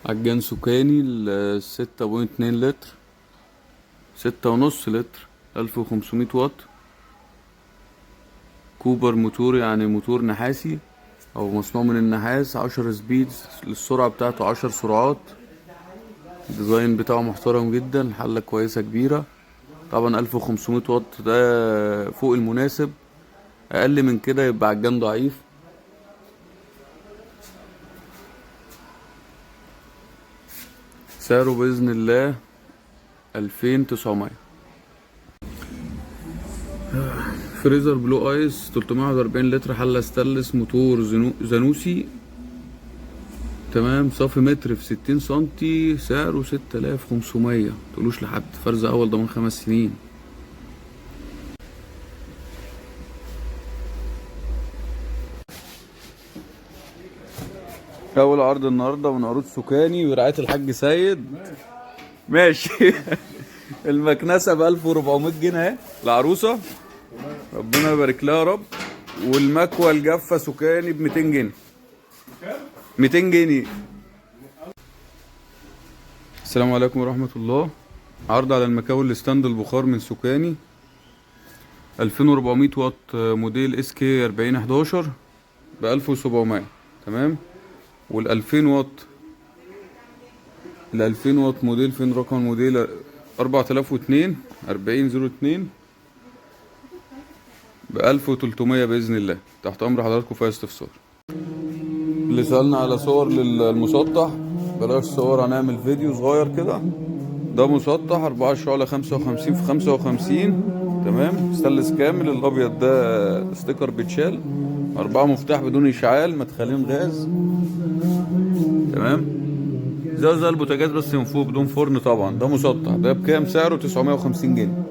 عجان سوكاني 6.2 لتر، 6.5 لتر، 1500 واط، copper motor يعني موتور نحاسي او مصنوع من النحاس، 10 speeds للسرعة بتاعته، 10 سرعات. ال design بتاعه محترم جدا، حلة كويسة كبيرة. طبعا 1500 واط ده فوق المناسب، اقل من كده يبقى عجان ضعيف. سعره بإذن الله 2900. فريزر بلو ايس 341 لتر، حلة ستانلس، موتور زانوسي، تمام، صافي متر في 60 سنتي، سعره 6500. متقولوش لحد، فرز اول ضمان 5 سنين. اول عرض النهارده من عروض سوكاني برعاية الحاج سيد. ماشي. المكنسة ب 1400 جنيه اهي العروسة، ربنا يبارك لها يا رب. والمكوى الجافة سوكاني ب 200 جنيه. 200 جنيه. السلام عليكم ورحمة الله. عرض على المكاوي ال stand البخار من سوكاني، 2400 واط، موديل SK 4011 ب 1700. تمام. وال 2000 واط، ال 2000 واط موديل، فين رقم الموديل؟ 4002 4002 ب 1300 بإذن الله. تحت أمر حضراتكم في أي استفسار. اللي سألنا على صور للمسطح، بلاش صور، هنعمل فيديو صغير كده. ده مسطح 4 شعلة 55 في 55، تمام، ستانلس كامل، الأبيض ده sticker بيتشال، 4 مفتاح بدون إشعال، مدخلين غاز، تمام، زي البوتاجاز بس من فوق بدون فرن طبعا. ده مسطح، ده بكام سعره؟ 950 جنيه.